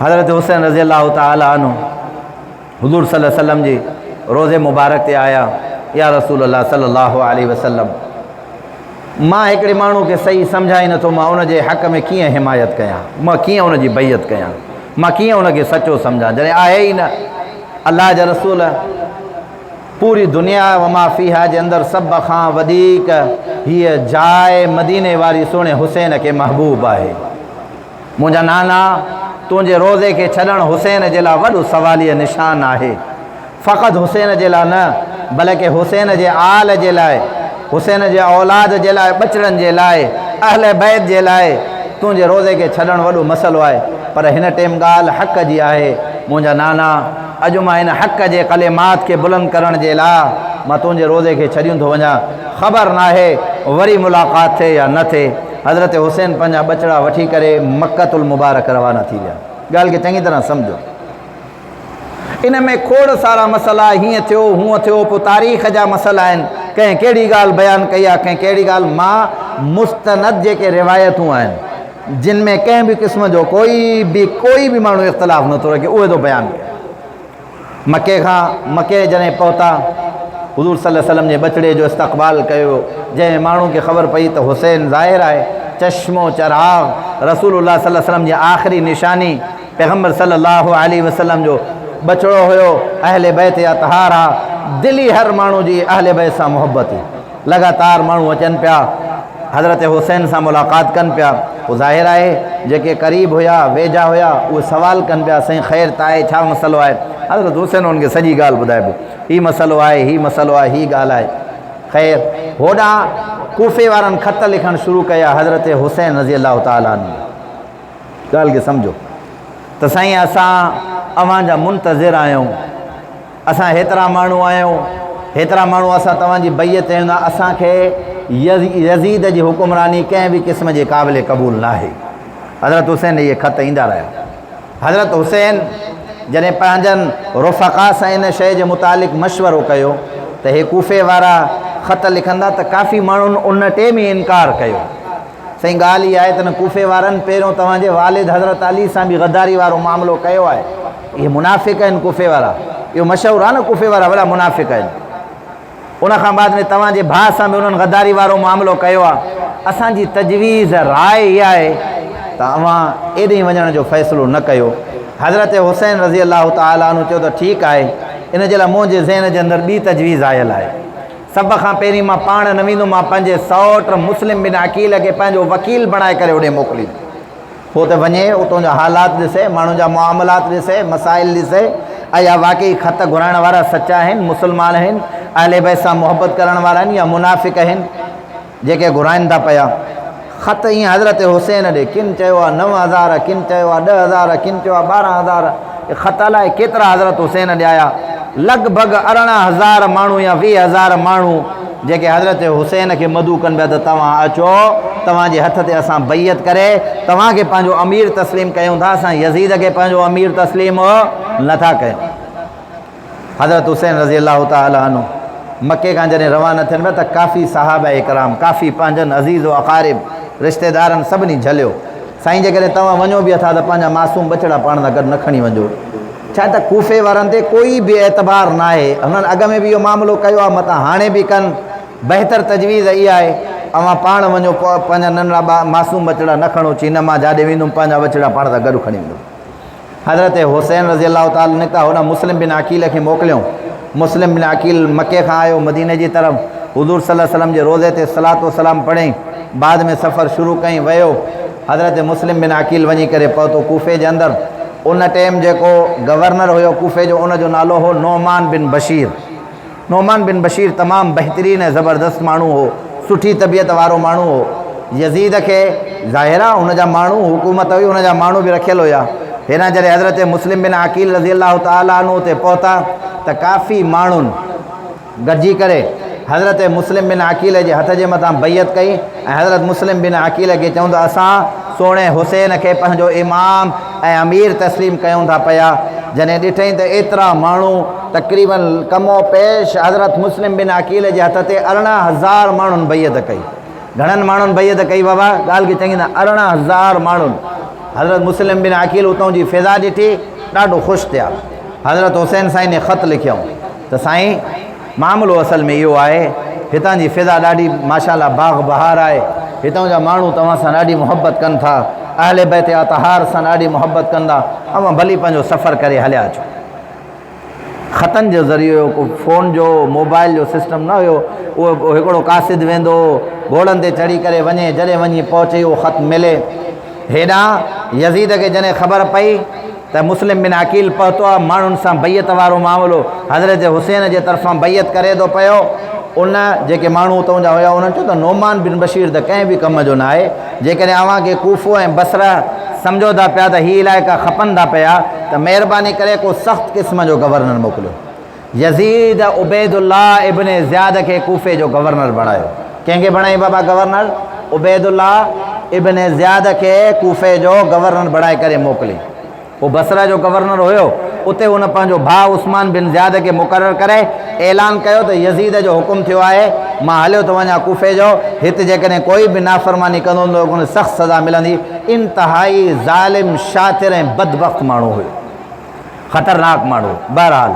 حضرت حسين رضي الله تعالٰي عنه حضور صلي الله عليه وسلم جي روضي مبارڪ تي آيا، يا رسول الله صلي الله عليه وسلم مان هڪڙي ماڻهو کي صحيح سمجهان ئي نٿو، مان ان جي حق ۾ ڪيئن حمايت ڪيان، مان ڪيئن ان جي بيعت ڪيان، مان ڪيئن ان کي سچو سمجهان جڏهن آهي ئي نه. الله جا رسول پوري دنيا وما فيها جي اندر سڀ کان وڌيڪ هيء جاء مديني واري سهڻي حسين کي محبوب آهي. منهنجا نانا، تنهنجي روضي کي ڇڏڻ حسين جي لاء وڏو سواليه نشان آهي. فقط حسين جي لاء نه، بلڪه حسين جي آل جي لاء، حسين جي اولاد جي لاء، ٻچڙن جي لاء، اهل بيت جي لاء تنهنجي روضي کي ڇڏڻ وڏو مسئلو آهي. پر هن ٽيم ڳالهه حق جي آهي. منهنجا نانا، اڄ مان هن حق جي ڪلمات کي بلند ڪرڻ جي لاء مان تنهنجي روضي کي ڇڏيون ٿو وڃان. خبر ناهي وري ملاقات ٿئي يا نه ٿئي. حضرت حسين پنهنجا ٻچڙا وٺي ڪري مڪة المبارڪ روانا ٿي ويا. ڳالهه کي چڱي طرح سمجهو. ان ۾ کوڙ سارا مسئلا، هيئن ٿيو، هونئن ٿيو، پوء تاريخ جا مسئلا آهن، ڪنهن ڪهڙي ڳالهه بيان ڪئي آهي، ڪنهن ڪهڙي ڳالهه، مان مستند جيڪي روايتون آهن، جن ۾ ڪنهن به قسم جو ڪوئي به ڪوئي به ماڻهو اختلاف نٿو رکي، اهي ٿو بيان ڪيان. مڪي کان مڪي جڏهن پهتا، حضور صلي الله عليه وسلم جي ٻچڙي جو استقبال ڪيو، جنهن ماڻهو کي خبر پئي ته حسين ظاهر آهي، چشم و چراغ، رسول الله صلي الله عليه وسلم جي آخري نشاني، پيغمبر صلي الله عليه وسلم جو ٻچڙو هيو، اهل بيت اطهار ها، دلي هر ماڻهو جي اهل بيت سان محبت هئي. لڳاتار ماڻهو اچن پيا، حضرت حسين سان ملاقات ڪن پيا. پوء ظاهر آهي جيڪي قريب هيا، ويجها هيا، اهي سوال ڪن پيا، سائين خير ته آهي، ڇا مسئلو آهي؟ حضرت حسين انهن کي سڄي ڳالهه ٻڌائبو، هي مسئلو آهي، هي مسئلو آهي، هي ڳالهه آهي. خير هوڏانهن ڪوفي وارن خط لکڻ شروع ڪيا حضرت حسين رضي الله تعالٰي عنه. ڳالهه کي سمجهو ته سائين اسان اوهان جا منتظر آهيون، اسان هيترا ماڻهو آهيون، هيترا ماڻهو اسان توهان جي بيعت تي هوندا، اسان کي يزيد جي حڪمراني ڪنهن به قسم جي قابل قبول ناهي. حضرت حسين اهي خط ايندا رهيا. حضرت حسين جڏهن پنهنجن رفقا سان ان شيء جي متعلق مشورو ڪيو ته هي ڪوفي وارا خط لکندا ته ڪافي ماڻهن ان ٽيم ئي انڪار ڪيو. سائين ڳالهه اها آهي ته ان ڪوفي وارن پهريون توهان جي والد حضرت علي سان به غداري وارو معاملو ڪيو آهي. اهي منافق آهن ڪوفي وارا. اهو مشهور آهي نه ڪوفي وارا وڏا منافق آهن. ان کان بعد ۾ توهان جي ڀاء سان به انهن غداري وارو معاملو ڪيو آهي. اسان جي تجويز، راء، اها آهي ته اوهان ايڏهين وڃڻ جو فيصلو نه ڪيو. حضرت حسين رضي الله تعالٰي عنه چيو ته ٺيڪ آهي، ان جي لاء منهنجي ذهن جي اندر ٻي تجويز آيل آهي. سڀ کان پهرين مان پاڻ نه ويندم، مان پنهنجي سئوٽ مسلم بن عقيل کي پنهنجو وڪيل بڻائي ڪري اوڏي موڪليندم. هو ته وڃي اتان جا حالات ڏسي، ماڻهن جا معاملات ڏسي، مسائل ڏسي، ايا واقعي خط گهرائڻ وارا سچا آهن، مسلمان آهن، اهل بيت سان محبت ڪرڻ وارا آهن يا منافق آهن، جيڪي گهرائن ٿا پيا. خط ائين حضرت حسين ڏي، ڪن چيو آهي 9000، ڪن چيو آهي 10,000، ڪن چيو آهي 12,000، اهي خط الائي ڪيترا حضرت حسين ڏي آيا. لڳ ڀڳ 18,000 ماڻهو يا 20,000 ماڻهو جيڪي حضرت حسين کي مدعو ڪن پيا ته توهان اچو، توهان جي هٿ تي اسان بيعت ڪري توهان کي پنهنجو امير تسليم ڪيون ٿا، اسان يزيد کي پنهنجو امير تسليم نٿا ڪيون. حضرت حسين رضي الله تعالٰي عنه مڪي کان جڏهن روانا ٿين پيا ته ڪافي صحابه ڪرام، ڪافي پنهنجن عزيز و اقارب، رشتيدارن سڀني جهليو، سائين جيڪڏهن توهان وڃو به اٿا ته پنهنجا معصوم ٻچڙا پاڻ سان گڏ نه کڻي وڃجو. ڇا ته ڪوفي وارن تي ڪوئي به اعتبار ناهي، هنن اڳ ۾ به اهو معاملو ڪيو آهي، متان هاڻي به ڪن. بهتر تجويز اها آهي، اوهان پاڻ وڃو، پنهنجا ننڍڙا معصوم ٻچڙا نه کڻو. چي نه مان جاڏي ويندم پنهنجا ٻچڙا پاڻ سان گڏ کڻي ويندم. حضرت حسين رضي الله تعالٰي نڪتا، هوڏانهن مسلم بن عقيل کي موڪليائون. مسلم بن عقيل مڪي کان آيو مديني جي طرف، حضور صلي الله عليه وسلم جي روضي تي صلوة و سلام پڙهيائين، بعد ۾ سفر شروع ڪيائين ويو. حضرت مسلم بن عقيل وڃي ڪري پهتو ڪوفي جي اندر. ان ٽيم جيڪو گورنر هيو ڪوفي جو ان جو نالو هو نعمان بن بشير. نعمان بن بشير تمام بهترين ۽ زبردست ماڻهو هو، سٺي طبيعت وارو ماڻهو هو. يزيد کي ظاهر آ ان جا ماڻهو، حڪومت هئي، ان جا ماڻهو به رکيل هيا. هيڏانهن جڏهن حضرت مسلم بن عقيل رضي الله تعالٰي عنه اتي پهتا ته ڪافي ماڻهن گڏجي ڪري حضرت مسلم بن عقيل جي هٿ جي مٿان بيعت ڪئي ۽ حضرت مسلم بن عقيل کي چيائون ته اسان سهڻي حسين کي پنهنجو امام ۽ امير تسليم ڪيون ٿا پيا. جڏهن ڏٺائين ته ايترا ماڻهو تقريباً ڪم و پيش حضرت مسلم بن عقيل جي هٿ تي 18,000 ماڻهن بيعت ڪئي. گهڻن ماڻهن بيعت ڪئي بابا؟ ڳالهه کي چڱي طرح 18,000 ماڻهن. حضرت مسلم بن عقيل اتان جي فضا ڏٺي، ڏاڍو خوش ٿيا. حضرت حسين سائين ڏي خط لکيائون ته سائين! معاملو اصل ۾ اهو آهي، هتان جي فضا ڏاڍي ماشاء الله باغ بهار آهي، هتان جا ماڻهو توهان سان ڏاڍي محبت ڪن ٿا، اهل بيت اطهار سان ڏاڍي محبت ڪندا، اوهان ڀلي پنهنجو سفر ڪري هليا اچو. خطن جو ذريعو هيو، ڪو فون جو موبائل جو سسٽم نه هيو، اهو هڪڙو قاصد ويندو هو، گهوڙن تي چڙهي ڪري وڃي، جڏهن وڃي پهچي اهو خط ملي. هيڏانهن يزيد کي جڏهن خبر پئي ته مسلم بن عقيل پهتو آهي، ماڻهن سان بيعت وارو معاملو حضرت حسين جي طرفان بيعت ڪري ٿو پيو، ان جيڪي ماڻهو اتان جا هيا انهن چيو ته نعمان بن بشير ته ڪنهن به ڪم جو ناهي، جيڪڏهن اوهان کي ڪوفو ۽ بصره سمجهو ٿا پيا ته هي علائقا کپن ٿا پيا ته مهرباني ڪري ڪو سخت قسم جو گورنر موڪليو. يزيد عبيد الله ابن زياد کي ڪوفي جو گورنر بڻايو. ڪنهن کي بڻائي بابا گورنر؟ عبيد الله ابن زياد کي ڪوفي جو گورنر بڻائي ڪري موڪلي. هو بصره جو گورنر هيو. اتي هن پنهنجو ڀاء عثمان بن زياد کي مقرر ڪري اعلان ڪيو ته يزيد جو حڪم ٿيو آهي، مان هليو ٿو وڃان ڪوفي جو، هت جيڪڏهن ڪوئي به نافرماني ڪندو ته ان کي سخت سزا ملندي. انتهائي ظالم، شاطر ۽ بدبخت ماڻهو هيو. خطرناڪ ماڻهو. بهرحال!